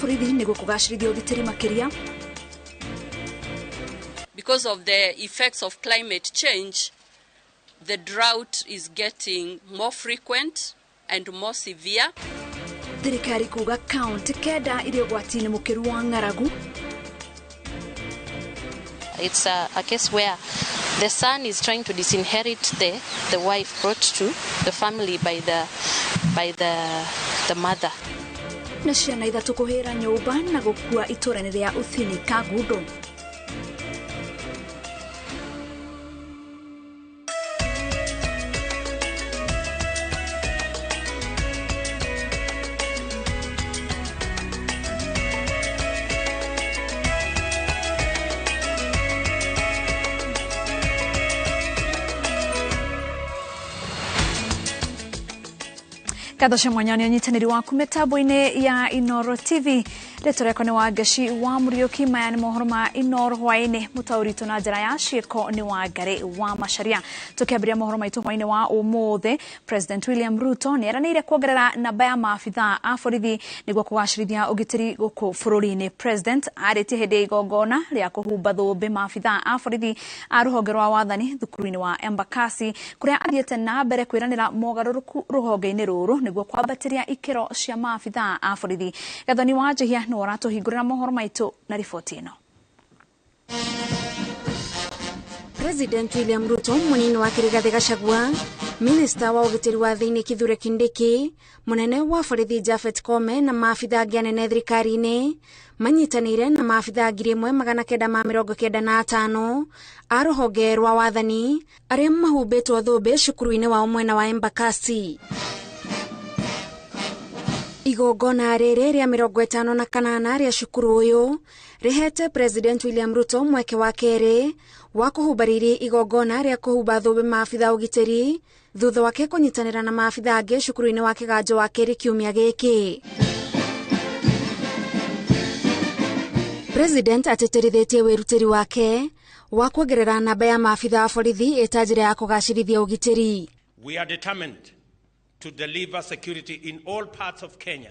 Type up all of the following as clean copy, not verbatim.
borithi nĩguo kũgacĩrithia ũgitĩri makĩria. Because of the effects of climate change, the drought is getting more frequent and more severe. Thirikari kuga kaunti 9 irĩ ũgwati-inĩ mũkĩru wa ng'aragu. It's a case where the son is trying to disinherit the wife brought to the family by the mother. Na ciana 3 kũhĩra nyũmba na gũkua itũũra-inĩ rĩa Uthini Kangundo. Ngatho cia mwanya nĩ ũnyitanĩri waku mĩtambo-inĩ ya Inooro TV. Rĩtwa rĩakwa nĩ Wangeci wa Mũriũki. Maya nĩ mohoro ma Inooro hwaĩ-inĩ. Mũtaũri na njĩra ya ciĩko nĩ Wangari wa Macharia. Tũkĩambĩrĩria mohoro maitũ hwaĩ-inĩ wa ũmũthĩ, President William Ruto nĩ eranĩire kuongerera namba ya maabithaa a borithi nĩguo kũgacĩrithia ũgitĩri gũkũ bũrũri-inĩ. President arĩtie hĩndĩ ya igongona rĩa kũhumba thũmbĩ maabithaa a borithi a rũhonge rwa wathani thukuru-inĩ wa Embakasi, kũrĩa athiĩte na mbere kwĩranĩra mogarũrũku rũhonge-inĩ rũrũ nĩguo kwambatĩria ikĩro cia maabithaa a borithi. Gathoni wa Njihia nĩwe ũratũhingũrĩra mohoro maitũ na riboti ĩno. President William Ruto, munini wa Rigathi Gachagua, Minister wa ũgitĩri wa thĩinĩ Kithure Kindiki, munene wa borithi Japhet Koome na maabithaa angĩ anene thirikari-inĩ manyitanĩire na maabithaa 1995 a rũhonge rwa wathani arĩa mahumbĩtwo thũmbĩ cukuru-inĩ wao mwena wa Embakasi. Igongona rĩrĩ rĩa 58 rĩa cukuru ũyũ rĩhete President William Ruto mweke wa kerĩ wa kũhumba riri igongona rĩa kũhumba thũmbĩ maabithaa ũgitĩri thutha wake kũnyitanĩra na maabithaa angĩ cukuru-inĩ wa Kĩganjo wa kerĩ kiumia gĩkĩ. President atĩtĩrithĩtie wĩrutĩri wake wa kuongerera namba ya maabithaa a borithi ĩta njĩra ya kũgacĩrithia ũgitĩri. We are determined to deliver security in all parts of Kenya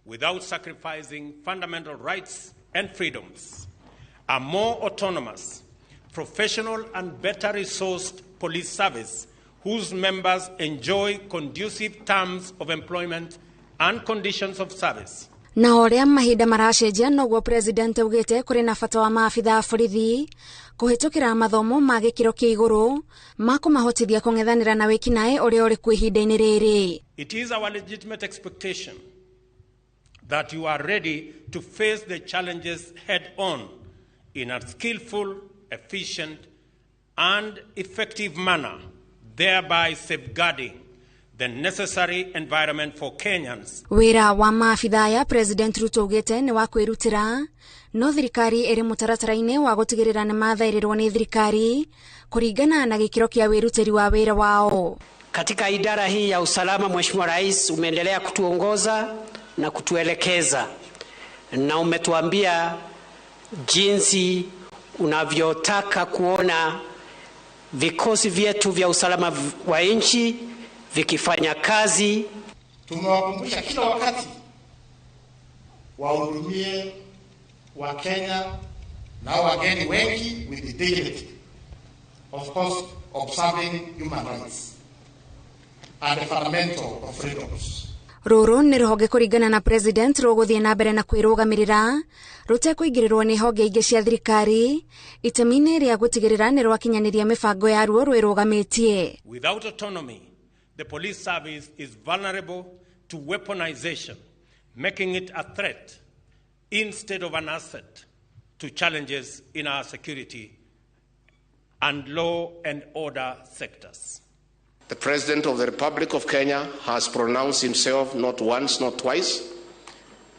without sacrificing fundamental rights and freedoms. A more autonomous, professional and better resourced police service whose members enjoy conducive terms of employment and conditions of service. Na ũrĩa mahinda maracenjia noguo President augĩte kũrĩ na bata wa maabithaa a borithi kũhĩtũkĩra mathomo ma gĩkĩro kĩa igũrũ ma kũmahotithia kũng'ethanĩra na wĩkinaĩ ũrĩa ũrĩ kuo ihinda-inĩ rĩrĩ. It is our legitimate expectation that you are ready to face the challenges head on in a skillful, efficient and effective manner, thereby safeguarding the necessary environment for Kenyans. Wĩra wa maabithaa ya President Ruto augĩte nĩ wa kwĩrutĩra, no thirikari ĩrĩ mũtaratara-inĩ wa gũtigĩrĩra nĩ mathaĩrĩrwo nĩ thirikari kũringana na gĩkĩro kĩa wĩrutĩri wa wĩra wao. Katika idara hii ya usalama, Mheshimiwa Rais, umeendelea kutuongoza na kutuelekeza na umetuambia jinsi unavyotaka kuona vikosi vyetu vya usalama wa nchi vikifanya kazi. Tumewakumbusha kila wakati wahudumie wa Kenya na wageni wengi with dignity, of course observing human rights and the fundamental of freedoms. Rũrũ nĩ rũhonge kũringana na President rũgũthiĩ na mbere na kwĩrũgamĩrĩra rũtekũingĩrĩrwo nĩ honge ingĩ cia thirikari itemi-inĩ rĩa gũtigĩrĩra nĩ rwakinyanĩria mĩbango yaruo rwĩrũgamĩtie. Without autonomy, the police service is vulnerable to weaponization, making it a threat instead of an asset to challenges in our security and law and order sectors. The President of the Republic of Kenya has pronounced himself not once, not twice,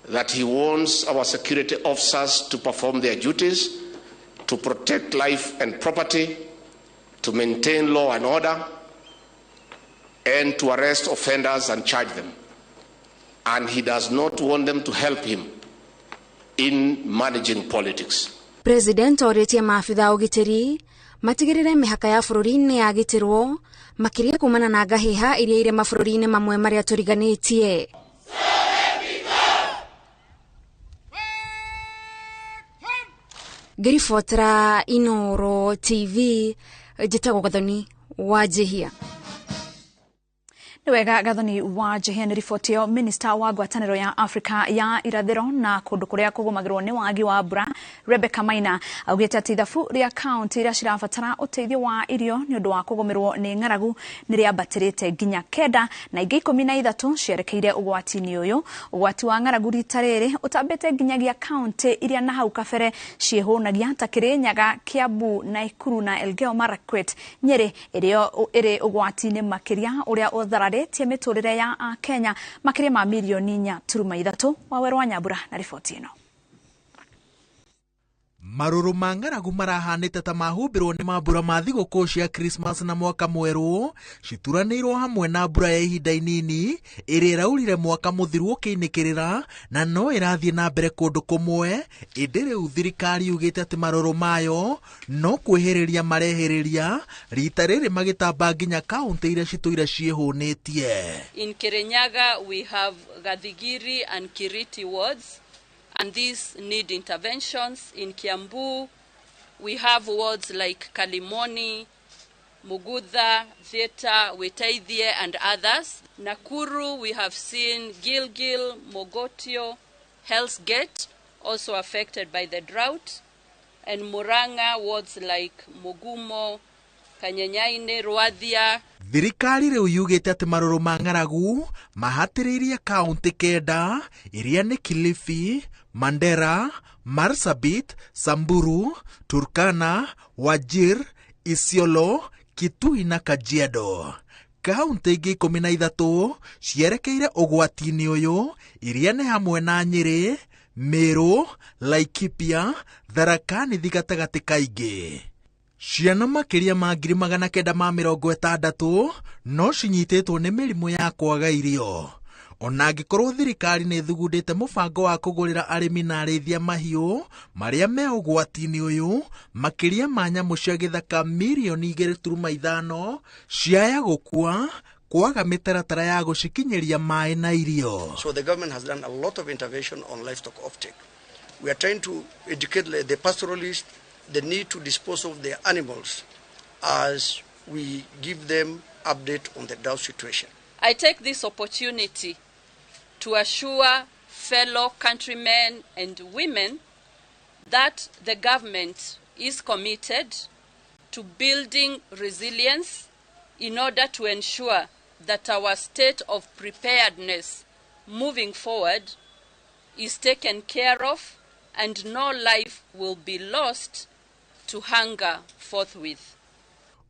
that he wants our security officers to perform their duties, to protect life and property, to maintain law and order, and to arrest offenders and charge them. And he does not want them to help him in managing politics. President orĩtie maabithaa ũgitĩri matigĩrĩre mĩhaka ya bũrũri nĩ yagitĩrwo makĩria kumana na ngahĩha iria irĩ mabũrũri-inĩ mamwe marĩa tũriganĩtie. Ngĩribotera Inooro TV, njĩtagwo Gathoni Wanjihia. Nĩ wega Gathoni Wanjihia nĩ riboti ĩyo. Minista wa ngwatanĩro ya Afrika ya irathĩro na kũndũ kũrĩa kũgũmagĩrwo nĩ wagi wa mbura Rebecca Maina augĩte atĩ ithabu rĩa kaunti iria cirabatara ũteithio wa irio nĩ ũndũ wa kũgũmĩrwo nĩ ng'aragu nĩ rĩambatĩrĩte nginya 9 na ingĩ 13 cierekeire ũgwati-inĩ ũyũ. Ũgwati wa ng'aragu rita rĩrĩ ũtambĩte nginyagia kaunti iria na hau kabere ciĩhũnagia ta Kirinyaga, Kiambu, Nakuru na Elgeyo Marakwet. Nyeri ĩrĩa ĩrĩ ũgwati-inĩ makĩria ũrĩa ũthararĩtie mĩtũrĩre ya Akenya makĩria ma mirioni 4.3. Wawerũ wa Nyambura na riboti ĩno. Marũrũ ma ng'aragu marahanĩte ta mahumbĩrwo nĩ mambura ma thigũkũ cia Christmas na mwaka mwerũ, cituranĩirwo hamwe na mbura ya ihinda inini ĩrĩa ĩraurire mwaka mũthiru ũkĩinĩkĩrĩra na no ĩrathiĩ na mbere kũndũ kũmwe. Ĩndĩ rĩu thirikari yugĩte atĩ marũrũ mayo no kwĩhĩrĩria marehĩrĩria, rita rĩrĩ magĩtamba nginya kaunti iria citũire ciĩhũnĩtie. In Kirinyaga we have Gathigiri and Kiriti wards, and these need interventions. In Kiambu, we have wards like Kalimoni, Mugutha, Theta, Witeithie, and others. Nakuru, we have seen Gilgil, Mogotio, Hell's Gate, also affected by the drought. And Murang'a, wards like Mugumo, Kanyenyaine, Rwathia. Thirikari rĩu yugĩte atĩ marũrũ ma ng'aragu mahatĩrĩirie kaunti 9 iria nĩ Kilifi, Mandera, Marsabit, Samburu, Turkana, Wajir, Isiolo, Kitui na Kajiado. Kaunti ingĩ 13 cierekeire ũgwati-inĩ ũyũ iria nĩ hamwe na Nyeri, Meru, Laikipia, Tharaka Nithi gatagatĩ kaingĩ. Ciana makĩria ma 960,000 no cinyitĩtwo nĩ mĩrimũ ya kwaga irio. Ona angĩkorwo thirikari nĩ ĩthugundĩte mũbango wa kũgũrĩra arĩmi na arĩithia mahiũ marĩa me ũgwati-inĩ ũyũ, makĩria ma nyamũ cia gĩthaka mirioni 2.5 ciaya gũkua kwaga mĩtaratara ya gũcikinyĩria maĩ na irio. So the government has done a lot of intervention on livestock offtake. We are trying to educate the pastoralists the need to dispose of their animals as we give them update on the drought situation. I take this opportunity to assure fellow countrymen and women that the government is committed to building resilience in order to ensure that our state of preparedness moving forward is taken care of and no life will be lost to hunger forthwith.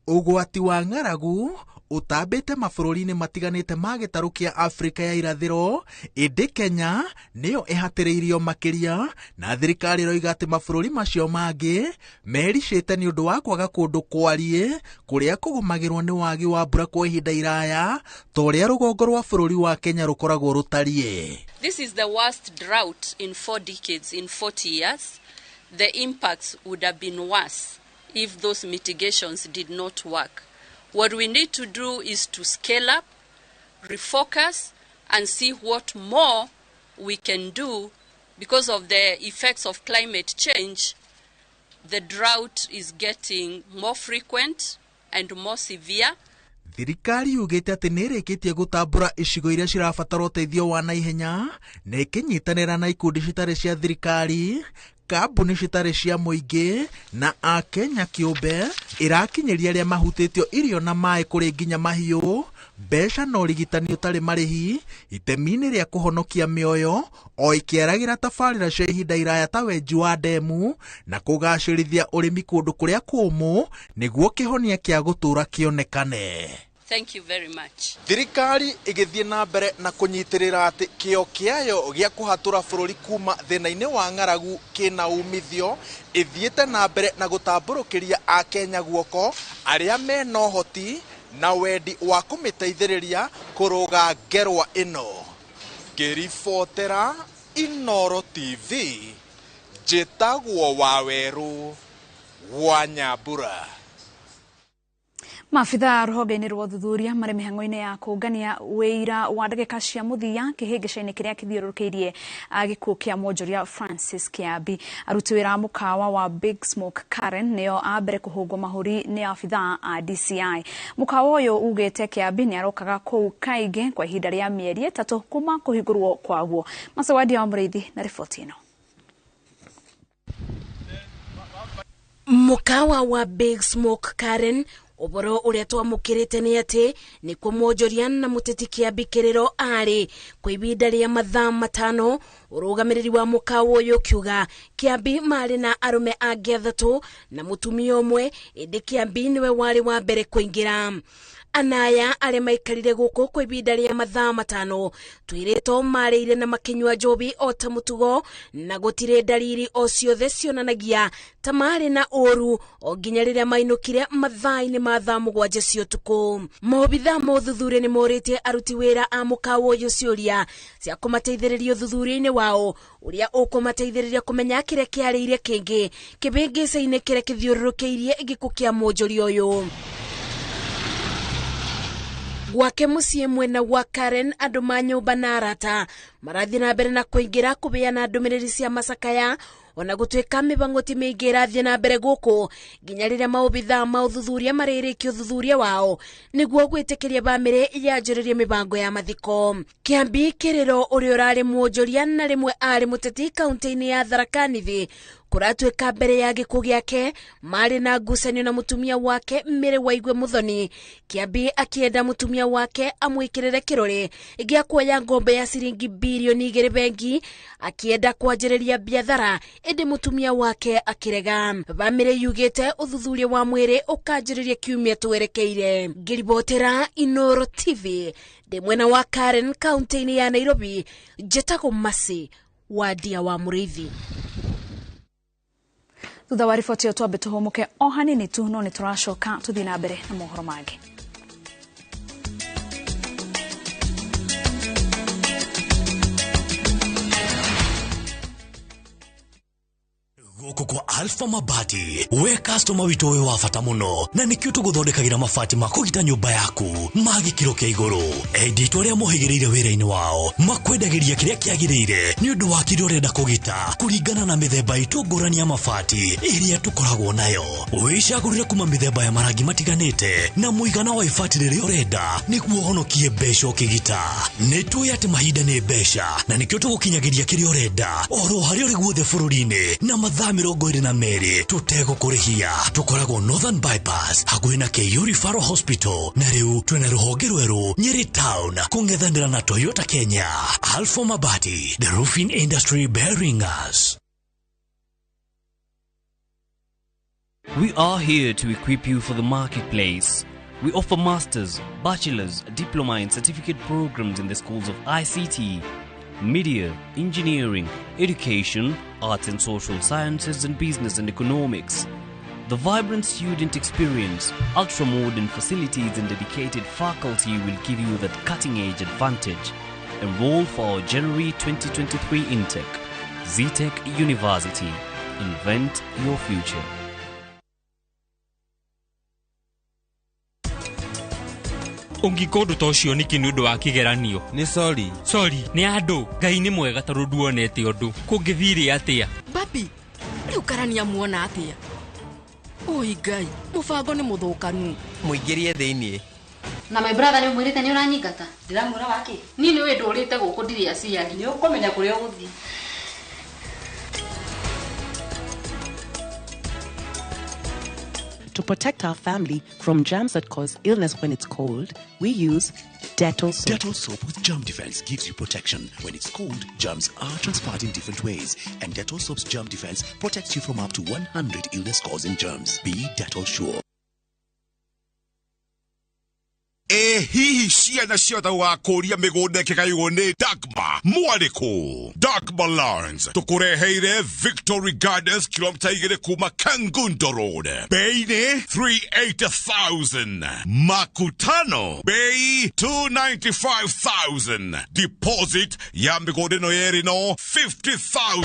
Ũgwati wa ng'aragu ũtambĩte mabũrũri-inĩ matiganĩte ma gĩtarũ kĩa Afrika ya irathĩro, ĩndĩ Kenya nĩyo ĩhatĩrĩirio makĩria, na thirikari ĩroiga atĩ mabũrũri macio mangĩ mericĩte nĩ ũndũ wa kwaga kũndũ kwariĩ kũrĩa kũgũmagĩrwo nĩ wagi wa mbura kwa ihinda iraya ta ũrĩa rũgongo rwa bũrũri wa Kenya rũkoragwo rũtariĩ. This is the worst drought in 4 decades, in 40 years. The impacts would have been worse if those mitigations did not work. What we need to do is to scale up, refocus, and see what more we can do. Because of the effects of climate change, the drought is getting more frequent and more severe. Thirikari yugĩte atĩ nĩ ĩrĩkĩtie gũtambũra icigo iria cirabatara ũteithio wa naihenya na ĩkĩnyitanĩra na ikundi citarĩ cia thirikari, kambuni citarĩ cia mũingĩ na Akenya kĩũmbe, ĩrakinyĩria arĩa mahutĩtio irio na maĩ kũrĩ nginya mahiũ, mbeca na ũrigitani ũtarĩ marĩhi itemi-inĩ rĩa kũhonokia mĩoyo o ĩkĩaragĩra tabarĩra cia ihinda iraya ta wenji wa ndemu na kũgacĩrithia ũrĩmi kũndũ kũrĩa kũũmũ nĩguo kĩhonia kĩa gũtũũra kĩonekane. Thank you very much. Thirikari ĩgĩthiĩ na mbere na kũnyitĩrĩra atĩ kĩo kĩayo gĩa kũhatũra bũrũri kuma thĩna-inĩ wa ng'aragu kĩna umithio, ĩthiĩte na mbere na gũtambũrũkĩria Akenya guoko arĩa mena ũhoti na wendi wa kũmĩteithĩrĩria kũrũga ngerwa ĩno. Ngĩribotera Inooro TV, njĩtagwo Wawerũ wa Nyambura. Maabithaa rũhonge-inĩ rwa ũthuthuria marĩ mĩhang'o-inĩ ya kũngania wĩira wa ndagĩka cia mũthia kĩhĩngĩca-inĩ kĩrĩa kĩthiũrũrũkĩirie gĩkuũ kĩa mwonjoria Francis Kĩambi. Aruti wĩra a mũkawa wa Big Smoke Karen nĩo a mbere kũhũngwo mahũri nĩ abithaa a DCI. Mũkawa ũyũ ugĩte Kĩambi nĩarokaga kũu kaingĩ kwa ihinda rĩa mĩeri 3 kuma kũhingũrwo kwaguo. Macawadia wa Mũrĩithi na riboti ĩno. Mũkawa wa Big Smoke Karen ũhoro ũrĩa twamũkĩrĩte nĩ atĩ nĩkuo mwonjoria na mũteti Kĩambi Kĩrĩro arĩ kwa ihinda rĩa mathaa 5. Ũrũgamĩrĩri wa mũkawa ũyũ ũkiuga Kĩambi marĩ na arũme angĩ 3 na mũtumia ũmwe, ĩndĩ Kĩambi nĩwe warĩ wa mbere kũingĩra. Anaya arĩa maikarire gũkũ kwa ihinda rĩa mathaa 5 twĩrĩtwo marĩire na makĩnyua njobi o ta mũtugo, na gũtirĩ ndariri o ciothe cionanagia ta marĩ na ũru o nginya rĩrĩa mainũkire mathaa-inĩ ma thaa 7 cia ũtukũ. Maobithaa ma ũthuthuria nĩ morĩtie aruti wĩra a mũkawa ũyũ ciũria cia kũmateithĩrĩria ũthuthuria-inĩ wao ũrĩa ũkũmateithĩrĩria kũmenya kĩrĩa kĩarĩire kĩngĩ kĩbĩngĩca-inĩ kĩrĩa kĩthiũrũrũkĩirie gĩkuũ kĩa mwonjoria ũyũ. Gwake mũciĩ mwena wa Karen andũ ma nyũmba na arata marathiĩ na mbere na kũingĩra kũbeana ndũmĩrĩri cia macakaya, ona gũtuĩka mĩbango ti mĩingĩ ĩrathiĩ na mbere gũkũ nginya rĩrĩa maobithaa ma ũthuthuria marĩrĩkia ũthuthuria wao nĩguo gwĩtĩkĩria bamĩrĩ yanjĩrĩrie mĩbango ya mathiko. Kĩambi Kĩrĩro ũrĩa ũrarĩ mwonjoria na rĩmwe arĩ mũteti kaunti-inĩ ya Tharaka Nithi kũratuĩka mbere ya gĩkuũ gĩake marĩ na ngucanio na mũtumia wake Mary Waigwe Muthoni. Kĩambi akĩenda mũtumia wake amwĩkĩrĩre kĩrore gĩa kuoya ngombe ya ciringi birioni 2 bengi akĩenda kwanjĩrĩria biathara, ĩndĩ mũtumia wake akĩrega. Bamĩrĩ yugĩte ũthuthuria wa mwĩrĩ ũkanjĩrĩria kiumia twerekeire. Ngĩribotera Inooro TV ndĩ mwena wa Karen kaunti-inĩ ya Nairobi, njĩtagwo Mercy Wadia wa Mũrĩithi. Thutha wa riboti ĩyo twambe tũhũmũke o hanini tu, no nĩ tũracoka tũthiĩ na mbere na mohoro mangĩ. Gũkũ kwa Alpha Mabati we customer witũ wĩ wa bata mũno, na nĩkĩo tũgũthondekagĩra mabati ma kũgita nyũmba yaku ma gĩkĩro kĩa igũrũ. Endia itũ arĩa mohĩgĩrĩire wĩra-inĩ wao makwendagĩria kĩrĩa kĩagĩrĩire nĩ ũndũ wa kĩrĩa ũrenda kũgita kũringana na mĩthemba itũ ngũrani ya mabati ĩrĩa tũkoragwo nayo. Wĩcagũrĩre kuma mĩthemba ya marangi matiganĩte na mũigana wa ibati rĩrĩa ũrenda nĩguo ũhonokie mbeca ũkĩgita. Nĩ tũĩ atĩ mahinda nĩ mbeca, na nĩkĩo tũgũkinyagĩria kĩrĩa ũrenda oro harĩa ũrĩ guothe bũrũri-inĩ na mathaa 22 tũtegũkũrĩhia. Tũkoragwo Northern Bypass hakuhĩ na KU Referral Hospital, na rĩu twĩna rũhonge rwerũ Nyeri Town kũng'ethanĩra na Toyota Kenya. Alpha Mabati, the roofing industry bearing us. We are here to equip you for the marketplace. We offer masters, bachelor's, diploma and certificate programs in the schools of ICT, media, engineering, education, arts and social sciences, and business and economics. The vibrant student experience, ultra-modern facilities and dedicated faculty will give you that cutting-edge advantage. Enroll for our January 2023 intake. Zetech University. Invent your future. Ũngĩka ũndũ ta ũcio nĩkĩ nĩ ũndũ wa kĩgeranio? Nĩ sorry. Sorry, nĩ andũ. Ngai nĩ mwega tondũ nduonete ũndũ. Kũngĩthire atĩa? Babi, rĩu karani amuona atĩa? Oi Ngai, mũbango nĩ mũthũkanu. Mũingĩrie thĩiniĩ. Na my brother nĩ ũmwĩrĩte nĩ ũranyingata? Ndĩramwĩra wakĩ? Niĩ nĩ wĩ ndũrĩte gũkũ ndirĩ aciari. Nĩ ũkũmenya kũrĩa ũgũthiĩ. To protect our family from germs that cause illness when it's cold, we use Dettol soap. Dettol soap with germ defense gives you protection. When it's cold, germs are transferred in different ways, and Dettol soap's germ defense protects you from up to 100 illness-causing germs. Be Dettol sure. Hihi ciana ciothe ũgakũria mĩgũnda ĩkĩgaywo nĩ Dagma mwarĩkũ? Dagma Lands tũkũreheire Victory Gardens kilomita 2 kuma Kangundo Road, bei nĩ 380,000, makutano bei 295,000, deposit ya mĩgũnda ĩno yerĩ no 50,000.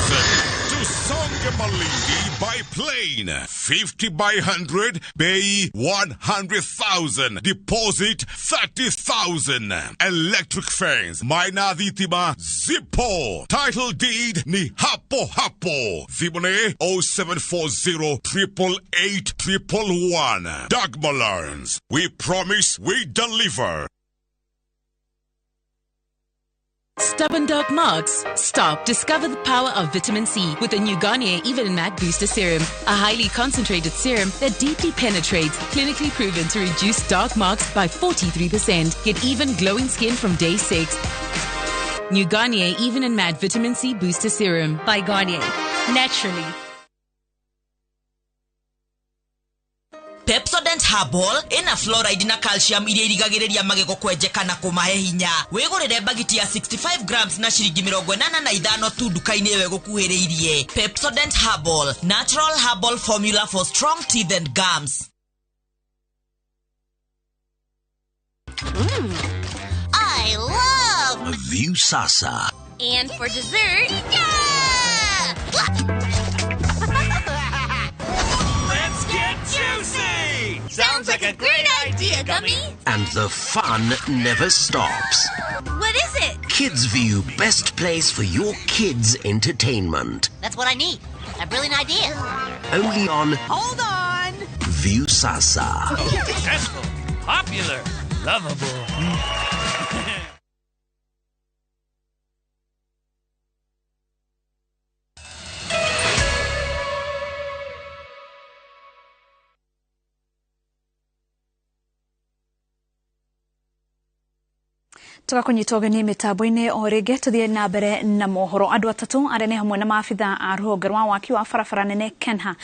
Tusonge Malindi by plane. 50 by 100, bay 100,000. Deposit 30,000. Electric fence, Maina Dhitima, Zipo. Title deed ni hapo hapo. Thimone 0740 888 111. Dagmar Lands. We promise we deliver. Stubborn dark marks? Stop. Discover the power of vitamin C with the new Garnier Even and Matte Booster Serum, a highly concentrated serum that deeply penetrates, clinically proven to reduce dark marks by 43%. Get even glowing skin from day 6. New Garnier Even and Matte Vitamin C Booster Serum by Garnier. Naturally. Pepsodent Herbal ina fluoride na calcium iria irigagĩrĩria magego kwenjeka na kũmahe hinya. Wĩgũrĩre bagiti ya 65 grams na ciringi 85 tu nduka-inĩ ĩyo ĩgũkuhĩrĩirie. Pepsodent Herbal, natural herbal formula for strong teeth and gums. I love Viusasa. And for dessert, yeah! Let's get juicy! Sounds like a great idea, Gummy! And the fun never stops. What is it? Kids View, best place for your kids' entertainment. That's what I need. A brilliant idea. Only on... Hold on! Viusasa. Successful, popular, lovable. Tugakunyitwo ũgeni mĩtambo-inĩ o rĩngĩ tũthiĩ na mbere na mohoro. Andũ atatũ arĩa nĩ hamwe na maabitha a rũhonge rwa waki wa barabara nene Kenha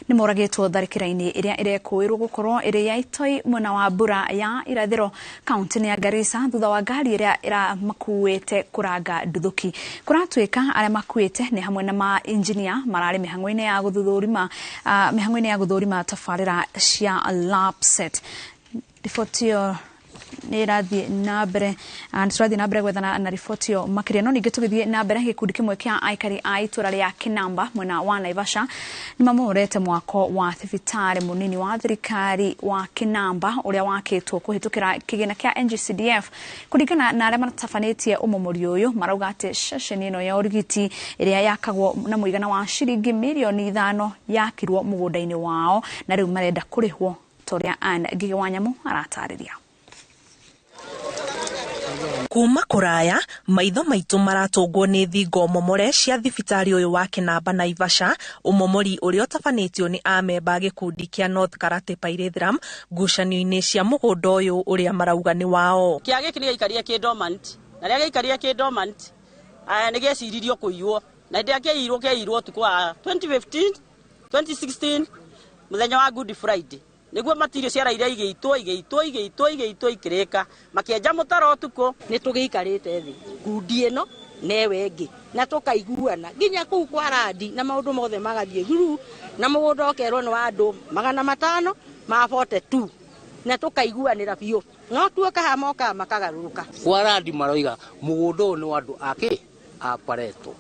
nĩ moragĩtwo tharĩkĩra-inĩ ĩrĩa ĩrekũĩrwo gũkorwo ĩrĩ ya itoi mwena wa mbura ya irathĩro kaunti-inĩ ya Garissa thutha wa ngari ĩrĩa ĩramakuĩte kũranga nduthũki. Kũratuĩka arĩa makuĩte nĩ hamwe na mainjinia mararĩ mĩhang'o-inĩ ya gũthũrima tabarĩra cia LAPSSET. Riboti ĩyo nĩ ĩrathiĩ na mbere, tũrathiĩ na mbere gwethana na riboti ĩyo makĩria. No ningĩ tũgĩthiĩ na mbere, gĩkundi kĩmwe kĩa aikari a itũra rĩa Kinamba mwena wa Naivasha nĩ mamomorete mwako wa thibitarĩ mũnini wa thirikari wa Kinamba ũrĩa wakĩtwo kũhĩtũkĩra kĩgĩna kĩa NGCDF. Kũringana na arĩa matabanĩtie ũmomori ũyũ, marauga atĩ ceceni ĩno ya ũrigiti ĩrĩa yakagwo na mũigana wa ciringi mirioni 5 yakirwo mũgũnda-inĩ wao na rĩu marenda kũrĩhwo ta ũrĩa Ann Ngigĩ wa Nyamũ aratarĩria. Kuma kuraya maitho maitu maratũngwo nĩ thingo momore cia thibitarĩ ũyũ wa Kinamba Naivasha, ũmomori ũrĩa ũtabanĩtio nĩ amemba gĩkundi kĩa North Karate Pyrethrum ngucanio-inĩ cia mũgũnda ũyũ ũrĩa marauga nĩ wao. Kĩa gĩkĩ nĩ gĩaikarie kĩ dormant, na rĩrĩa gĩaikarie kĩ dormant nĩ gĩeciririo kũiywo, na hĩndĩ ĩrĩa kĩaiyirwo kĩaiyirwo ũtukũ wa 2015 2016 mũthenya wa Good Friday. Niguo matirio ciaraire igĩitwo igĩitwo igĩitwo igĩitwo ikĩrĩka makĩenja mũtaro ũtukũ. Nĩ tũgĩikarĩte thĩ ngundi ĩno newe ĩngĩ na tũkaiguana nginya kũu kwa randi na maũndũ mothe magathiĩ thuru, na mũgũnda ũkerwo nĩ wa andũ 500 ma 42 na tũkaiguanĩra biũ, no tuoka haha mokaga makagarũrũka. Kwa randi maroiga mũgũnda ũyũ nĩ wa andũ akĩ a Pareto,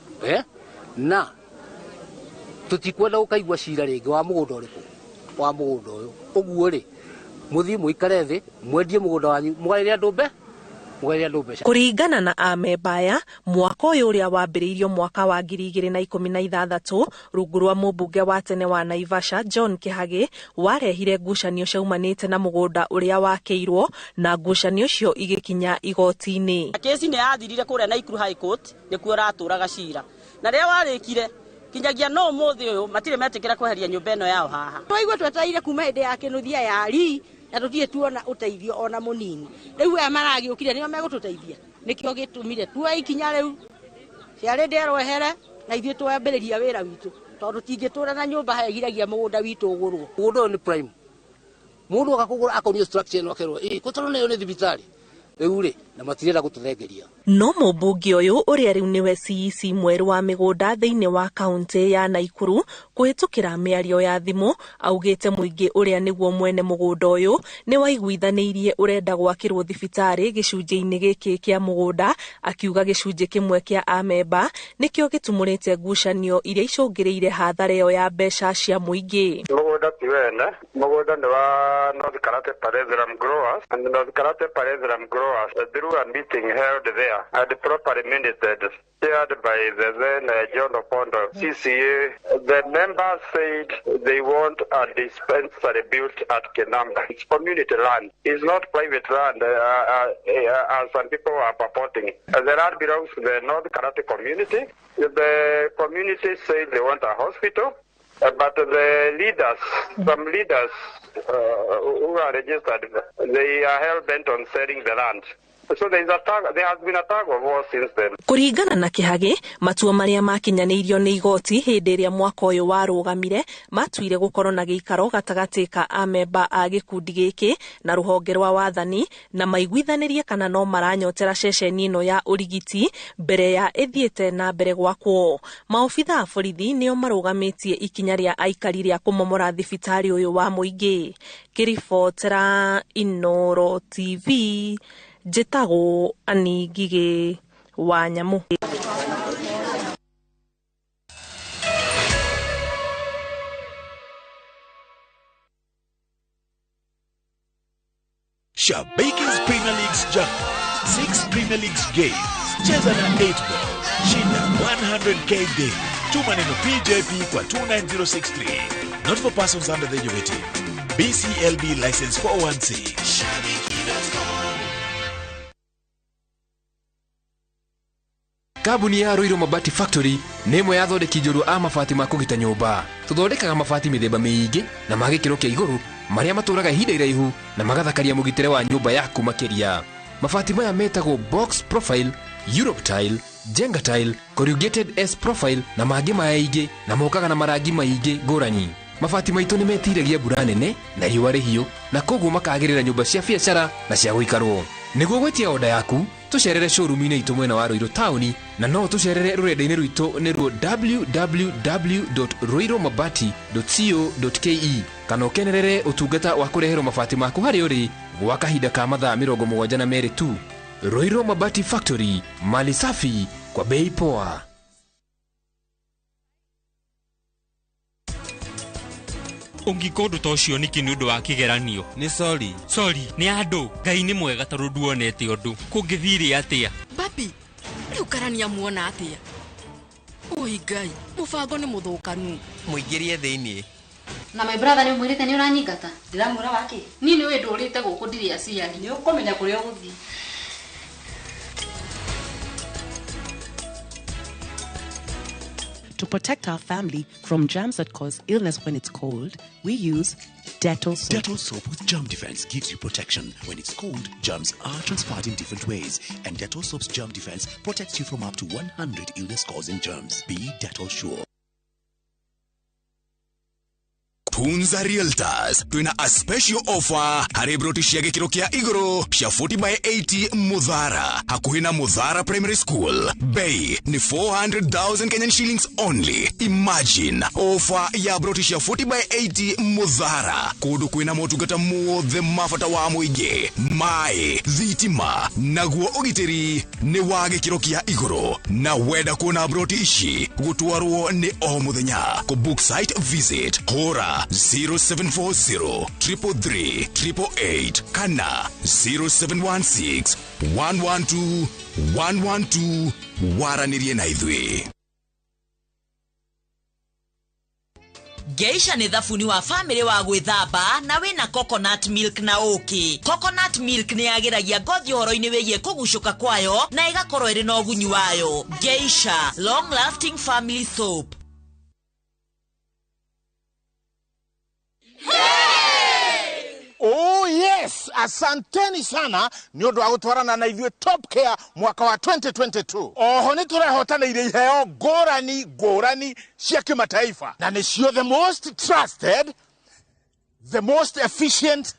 na tũtikwenda gũkaigua cira rĩngĩ wa mũgũnda ũrĩkũ wa mũgũnda ũyũ. Ũguo rĩ, mũthiĩ mũikare thĩ mwendie mũgũnda wanyu mũgaĩre andũ mbeca. Kũringana na amemba aya, mwaka ũyũ ũrĩa wambĩrĩirio mwaka wa 2016 rungu rwa mũmbunge wa tene wa Naivasha John Kĩhagĩ warehire ngucanio ciaumanĩte na mũgũnda ũrĩa wakĩirwo, na ngucanio icio igĩkinya igoti-inĩ. Kesi nĩ yathirire kũrĩa Nakuru High Court nĩkuo ĩratũraga cira, na rĩrĩa warĩkire kinyagia no mũthĩ ũyũ matirĩ metĩkĩra kweheria nyũmba ĩno yao haha. Twaigua twetereire kuma hĩndĩ ya kĩnuthia ya ri na tũtirĩ tuona ũteithio ona mũnini. Rĩu aya maragĩũkire nĩo megũtũteithia, nĩkĩo gĩtũmire tuoe ikinya rĩu ciarĩ nderwehere na ithuĩ twambĩrĩria wĩra witũ, tondũ tingĩtũra na nyũmba hegiragia mũgũnda witũ ũgũrwo. Mũgũnda ũyũ nĩ prime, mũndũ oka kũgũra akonio structure ĩno akerwo ĩ kũtarwo nayo nĩ thibitarĩ, Rĩu rĩ na matirenda gũtũthengeria. No mũmbunge ũyũ ũrĩa rĩu nĩwe CEC mwerũ wa mĩgũnda thĩinĩ wa kaunti ya Naikuru kũhĩtũkĩra mĩario ya thimũ augĩte mũingĩ ũrĩa nĩguo mwene mũgũnda ũyũ nĩ waiguithanĩirie ũrenda gwakĩrwo thibitarĩ gĩcunjĩ-inĩ gĩkĩ kĩa mũgũnda, akiuga gĩcunjĩ kĩmwe kĩa amemba nĩkĩo gĩtumũrĩte ngucanio iria icũngĩrĩire hathara ĩyo ya mbeca cia mũingĩ. Mũgũnda ti wene, mũgũnda nĩ wa North Karate Pyrethrum Growers, and North Karate Pyrethrum Growers through a meeting held there and properly minuted, chaired by the then John Opondo, CCA. The members said they want a dispensary built at Kinamba. It's community land. It's not private land, as some people are purporting. The land belongs to the North Karate community. The community said they want a hospital. But the leaders, some leaders who are registered, they are hell-bent on selling the land. So there has been a tug of war since then. Kũringana na Kĩhagĩ, matua marĩa makinyanĩirio nĩ igoti hĩndĩ ĩrĩa mwaka ũyũ warũgamire matuire gũkorwo na gĩikaro gatagatĩ ka amemba a gĩkundi gĩkĩ na rũhonge rwa wathani, na maiguithanĩrie kana no maranyotera ceceni ĩno ya ũrigiti mbere ya ĩthiĩte na mbere gwakwo. Maobitha a borithi nĩo marũgamĩtie ikinya rĩa aikari rĩa kũmomora thibitarĩ ũyũ wa mũingĩ. Ngĩribotera Inooro TV, njĩtagwo Annie Ngigĩ wa Nyamũ. Shabiki's Premier League's jackpot. 6 Premier Leagues games. Cheza na 8 ball. Shinda 100k daily. Tuma neno PJP kwa 29063. Not for persons under the age of 18. BCLB license 416. Shabiki.com. Kambuni ya Ruiru Mabati Factory nĩ ĩmwe ya athondeki njorua a mabati ma kũgita nyũmba. Tũthondekaga mabati mĩthemba mĩingĩ na ma gĩkĩro kĩa igũrũ marĩa matũraga ihinda iraihu na magathakaria mũgitĩre wa nyũmba yaku makĩria. Mabati maya metagwo box profile, Europe tile, Jenga tile, corrugated S profile na mangĩ maingĩ, na mokaga na marangi maingĩ ngũrani. Mabati maitũ nĩ metiragia mbura nene na riũa rĩhiũ, na koguo makagĩrĩra nyũmba cia biacara na cia gũikarwo. Nĩguo gwĩtia oda yaku, tũcerere showroom-inĩ itũ mwena wa Ruiru taũni, na no tũcerere rũrenda-inĩ rwitũ nĩruo www.ruirumabati.co.ke, kana ũkenerere ũtungata wa kũreherwo mabati maku harĩa ũrĩ gwa kahinda ka mathaa 72 tu. Ruiru Mabati Factory, mali safi kwa bei poa. Ũngĩka ũndũ ta ũcio nĩkĩ nĩ ũndũ wa kĩgeranio? Nĩ sorry. Sorry, nĩ andũ. Ngai nĩ mwega tondũ nduonete ũndũ. Kũngĩthire atĩa? Babi, rĩu karani amuona atĩa? Oi Ngai, mũbango nĩ mũthũkanu. Mũingĩrie thĩinĩ. Na my brother nĩ ũmwĩrĩte nĩ ũranyingata? Ndĩramwĩra wakĩ? Niĩ nĩ wĩ ndũrĩte gũkũ ndirĩ aciari. Nĩ ũkũmenya kũrĩa ũgũthiĩ. To protect our family from germs that cause illness when it's cold, we use Dettol soap. Dettol soap with germ defense gives you protection. When it's cold, germs are transferred in different ways, and Dettol soap's germ defense protects you from up to 100 illness-causing germs. Be Dettol sure. Tunza Realtors twina a special offer harĩ broti cia gĩkĩro kĩa igũrũ cia 40 by 80 Muthara hakuhĩ na Muthara Primary School. Bei ni 400,000 Kenyan shillings only. Imagine offer ya broti cia 40 by 80 Muthara kũndũ kwĩna motungata mothe ma bata wa mũingĩ, maĩ, thitima naguo ũgitĩri nĩ wa gĩkĩro kĩa igũrũ. Na wenda kuona broti ici gũtwarwo nĩ o mũthenya. Kũ book site visit hũra 0740 333 888 kana 0716 112 112 waranĩrie na ithuĩ. Geisha nĩ thabuni wa family wa gwĩthamba na wĩna coconut milk na ũkĩ. Coconut milk nĩ yagĩragia ngothi ũhoro-inĩ wĩgiĩ kũgucũka kwayo na ĩgakorwo ĩrĩ na ũgunyi wayo. Geisha long lasting family soap. Oh yes, asanteni sana nĩ ũndũ wa gũtwarana na ithuĩ Top Care mwaka wa 2022. Oho nĩ tũrehotanĩire iheo ngũrani ngũrani cia kĩmataifa, na nĩcio the most trusted, the most efficient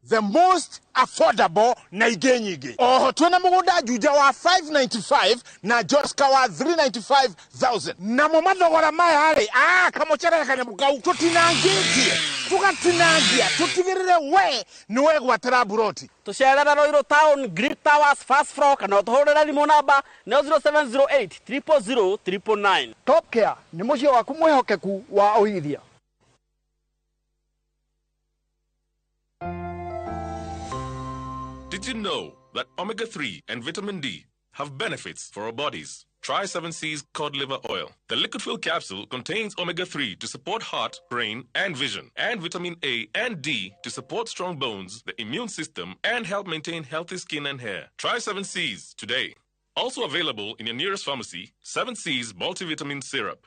the most affordable na ingĩ nyingĩ. Oho twĩna mũgũnda Juja wa 595 na Joska wa 395,000. Namo mathogora maya rĩ, kamũcere kanyamũ kau tũtinangĩtie, tũgatinangia, tũtigĩrĩre we nĩ wegwatĩra mburoti. Tũcerere Ruiru Town, Greek Towers, first floor, kana ũtũhũrĩre thimũ namba nĩyo 0708 000 999. Top Care nĩ mũciĩ waku mwĩhokeku wa ũigithia. Did you know that omega-3 and vitamin D have benefits for our bodies? Try 7C's cod liver oil. The liquid fill capsule contains omega-3 to support heart, brain, and vision, and vitamin A and D to support strong bones, the immune system, and help maintain healthy skin and hair. Try 7C's today. Also available in your nearest pharmacy, 7C's multivitamin syrup.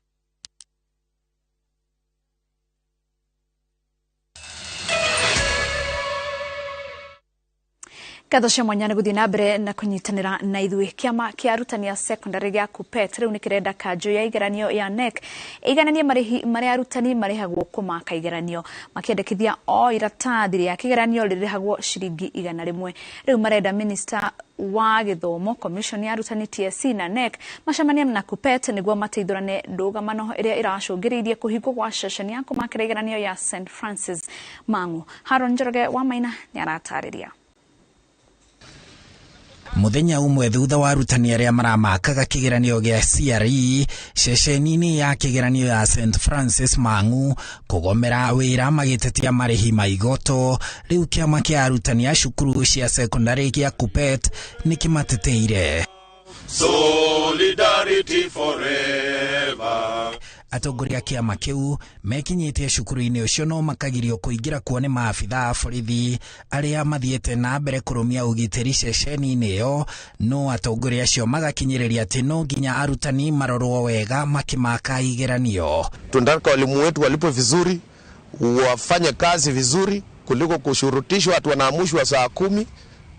Ngatho cia mwanya nĩ gũthiĩ na mbere na kũnyitanĩra na ithuĩ. Kĩama kĩa arutani a secondary gĩa KUPPET rĩu nĩ kĩrenda kanjũ ya igeranio ya KNEC ĩigananie marĩhi marĩa arutani marĩhagwo kũmaka igeranio, makĩendekithia o iratathi rĩa kĩgeranio rĩrĩhagwo ciringi 100. Rĩu marenda minista wa gĩthomo, commission ya arutani TSC na KNEC macemanie na KUPPET nĩguo mateithũrane ndũgamano ĩrĩa ĩracũngĩrĩirie kũhingwo gwa ceceni ya kũmakĩra igeranio ya St Francis Mang'u. Haron Njoroge wa Maina nĩ aratarĩria. Muthenya umwe thutha wa arutani aria maramakaga kigeranio gia CRE ceceni-inĩ ya kigeranio ya St Francis Mang'u kugomera wira magitetia marihi ma igoto, riu kiama kia arutani a cukuru cia secondary gia KUPPET ni kimateteire. Solidarity forever. Atongoria a kĩama kĩu mekinyĩtie cukuru-inĩ ũcio no makagirio kũingĩra kuo nĩ maabitha a borithi arĩa mathiĩte na mbere kũrũmia ũgitĩri ceceni-inĩ ĩyo, no atongoria acio magakinyĩrĩria atĩ no nginya arutani marorwo wega makĩmaka igeranio. Tunataka walimu wetu walipwe vizuri, wafanye kazi vizuri kuliko kushurutishwa watu wanaamushwa saa 10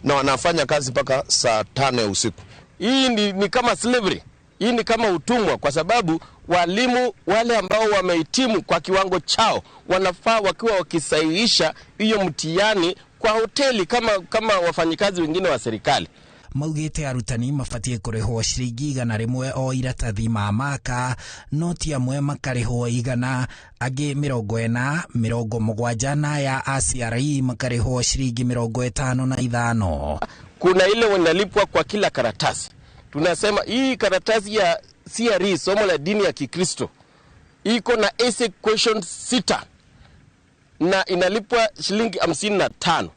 na wanafanya kazi mpaka saa 5 usiku. Hii ni kama slavery. Hii ni kama utumwa, kwa sababu walimu wale ambao wamehitimu kwa kiwango chao wanafaa wakiwa wakisahihisha hiyo mtihani kwa hoteli kama wafanyikazi wengine wa serikali. Maugite arutani mabatie kurihwo ciringi 100 o iratathi ma maka, no ti amwe makarihwo 100, angĩ 40, 70 na ya ACRE makarihwo ciringi 55. Kuna ile wanalipwa kwa kila karatasi. Tunasema hii karatasi ya CRE, somo la dini ya Kikristo, iko na essay question 6 na inalipwa shilingi 55.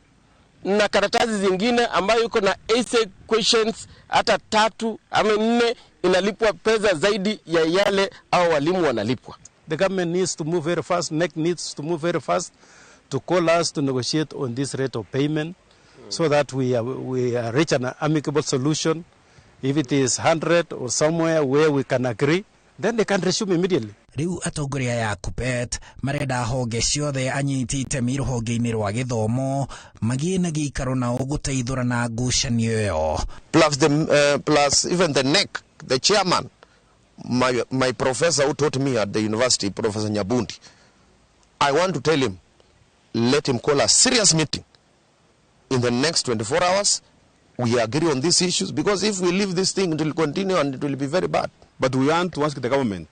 Na karatasi zingine ambayo iko na essay questions hata 3 ama 4 inalipwa pesa zaidi ya yale au walimu wanalipwa. The government needs to move very fast, NEC needs to move very fast to call us to negotiate on this rate of payment so that we reach an amicable solution. If it is 100 or somewhere where we can agree, then they can resume immediately. Riu atongoria ya KUPPET marenda honge ciothe anyiti itemi rũhonge-inĩ rwa gĩthomo magĩe na gĩikaro nao gũteithũrana ngucanio ĩyo. Plus even the NEC, the chairman, my professor who taught me at the university, Professor Nyabundi, I want to tell him, let him call a serious meeting in the next 24 hours. We agree on these issues, because if we leave this thing, it will continue and it will be very bad. But we want to ask the government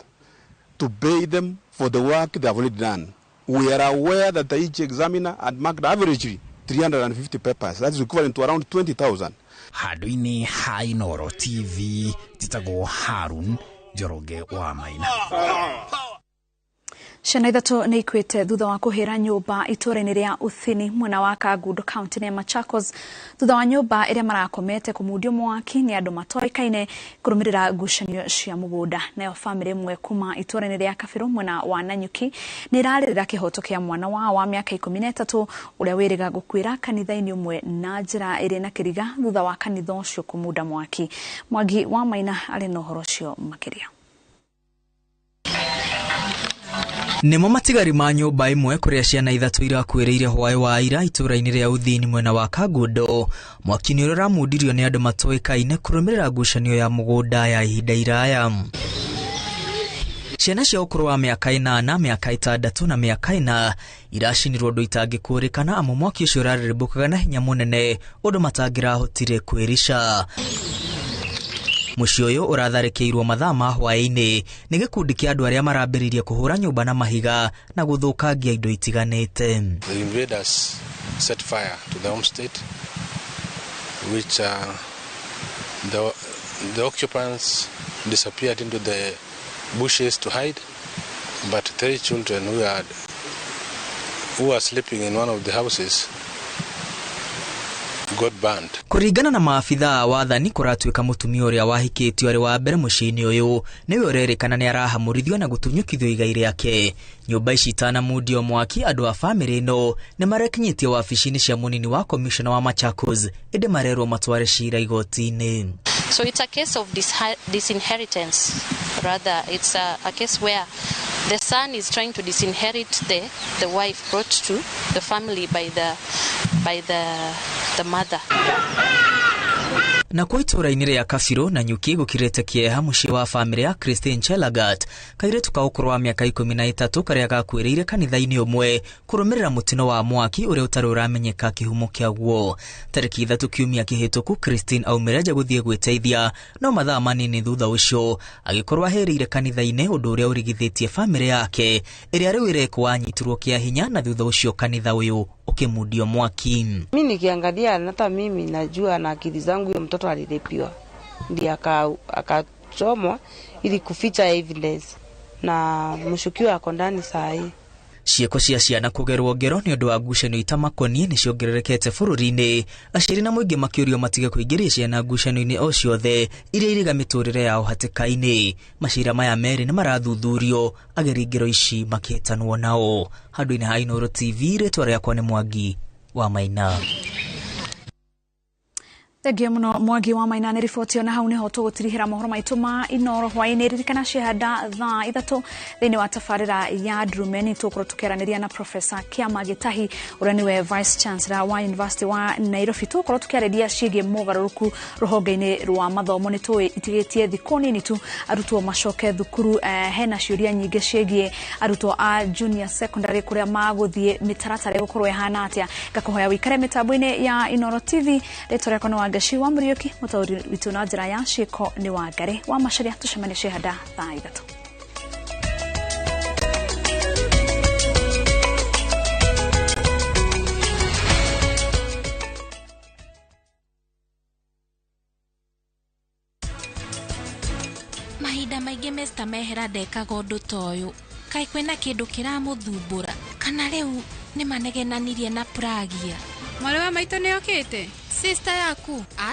to pay them for the work they have already done. We are aware that each examiner had marked averagely 350 papers. That is equivalent to around 20,000. Handũ-inĩ ha Inooro TV, njĩtagwo Harun Njoroge wa Maina. Ciana 3 nĩ ikuĩte thutha wa kũhĩra nyũmba itũũra-inĩ rĩa Uthini mwena wa Kangundo kaunti-inĩ ya Machakos, thutha wa nyũmba ĩrĩa marakomete kũmundio mwaki nĩ andũ matoĩkaine kũrũmĩrĩra ngucanio cia mũgũnda. Nayo bamĩrĩ ĩmwe kuma itũũra-inĩ rĩa Kabĩrũ mwena wa Nanyuki nĩ ĩrarĩrĩra kĩhoto kĩa mwana wao wa mĩaka 13 ũrĩa wĩrĩga gũkuĩra kanitha-inĩ ũmwe na njĩra ĩrĩ na kĩriga thutha wa kanitha ũcio kũmunda mwaki. Mwangi wa Maina arĩ na ũhoro ũcio makĩria. Nĩmo matigari ma nyũmba ĩmwe kũrĩa ciana 3 irakuĩrĩire hwaĩ wa ira itũũra-inĩ rĩa Uthini mwena wa Kangundo. Mwaki nĩ ũrĩa ũramundirio nĩ andũ matoĩkaine kũrũmĩrĩra ngucanio ya mũgũnda ya ihinda iraya. Ciana cia ũkũrũ wa mĩaka 8, mĩaka 6 na mĩaka 4 iracinirwo ũndũ itangĩkũrĩkana amu mwaki ũcio ũrarĩrĩmbũkaga na hinya mũnene ũndũ matangĩrahotire kwĩrica. Mũciĩ ũyũ ũratharĩkĩirwo mathaa ma hwaĩ-inĩ nĩ gĩkundi kĩa andũ arĩa marambĩrĩirie kũhũra nyũmba na mahiga na gũthũkangia indo itiganĩte. The invaders set fire to the homestead, which the occupants disappeared into the bushes to hide, but 3 children who were sleeping in one of the houses got burned. Kũringana na maabithaa a wathani, kũratuĩka mũtumia ũrĩa wahikĩtio arĩ wa mbere mũciĩ-inĩ ũyũ nĩwe ũrerĩkana nĩ arahamũrithio na gũtunyũkithio igai rĩake. Nyũmba ici itanamundio mwaki, andũ a bamĩrĩ ĩno nĩ marekinyĩtie wabici-inĩ cia mũnini wa komishona wa Machakos, ĩndĩ marerwo matware cira igoti-inĩ. So it's a case of disinheritance. Rather, it's a case where the son is trying to disinherit the wife brought to the family by the mother. Na kwa itũũra-inĩ rĩa Kabirũ na Nyuki gũkirĩte kĩeha mũciĩ wa bamĩrĩ ya Christine Chelagat, kairĩtu ka ũkũrũ wa mĩaka 13 karĩa gakuĩrĩire kanitha-inĩ ũmwe kũrũmĩrĩra mũtino wa mwaki ũrĩa ũtarĩ ũramenyeka kĩhumo kĩaguo. Tarĩki 3 kiumia kĩhĩtũku, Christine aumire nja gũthiĩ gwĩteithia, no mathaa manini thutha ũcio agĩkorwo ahĩrĩire kanitha-inĩ, ũndũ ũrĩa ũrigithĩtie bamĩrĩ yake ĩrĩa rĩu ĩrekwo anyitirwo kĩa hinya, na thutha ũcio kanitha ũyũ ũkĩmundio mwaki. Mimi nikiangalia hata mimi najua na akili zangu huyo mtoto alirepiwa, ndiye akachomwa ili kuficha evidence, na mshukiwa ako ndani saa hii. Ciĩko cia ciana kũgerwo ngero nĩ ũndũ wa ngucanio itamakoniĩ nĩ ciongererekete bũrũri-inĩ. Aciari na mũingĩ makĩũrio matige kũingĩria ciana ngucanio-inĩ o ciothe iria iriga mĩtũrĩre yao hatĩka-inĩ. Macira maya merĩ nĩ marathuthurio, ageri ngero ici makĩhĩtanwo nao. Handũ-inĩ ha Inooro TV, rĩtwa rĩakwa nĩ Mwangi wa Maina. Thengiũ mũno Mwangi wa Maina nĩ riboti ĩyo, na hau nĩho tũgũtirihĩra mohoro maitũ ma Inooro hwaĩ-inĩ. Ririkana ciahanda thaa 3 thĩinĩ wa tabarĩra ya Ndurumeni tũgũkorwo tũkĩaranĩria na Professor Kĩama Gĩtahi ũrĩa nĩwe Vice Chancellor wa University wa Nairobi. Tũgũkorwo tũkĩarĩria ciĩgiĩ mogarũrũku rũhonge-inĩ rwa mathomo. Nĩ tũĩ itigĩtie thikũ nini tu arutwo macoke thukuru. Hena ciũria nyingĩ ciĩgiĩ arutwo a junior secondary kũrĩa magũthiĩ, mĩtaratara ĩgũkorwo ĩhana atĩa. Ngakũhoya wĩikare mĩtambo-inĩ ya Inooro TV. Rĩtwa rĩakwa nĩ Wangaci wa Mũriũki, mũtaũri witũ na njĩra ya ciĩko nĩ Wangari wa Macharia. Tũcemanie ciahanda thaa 3. Mahinda maingĩ Mr. Mehera ndekaga ũndũ ta ũyũ. Kaĩ kwĩna kĩndũ kĩramũthumbũra, kana rĩu nĩmanegenanirie na Pragia? Mwarĩ wa maitũ nĩokĩte? Sister yaku? Aca.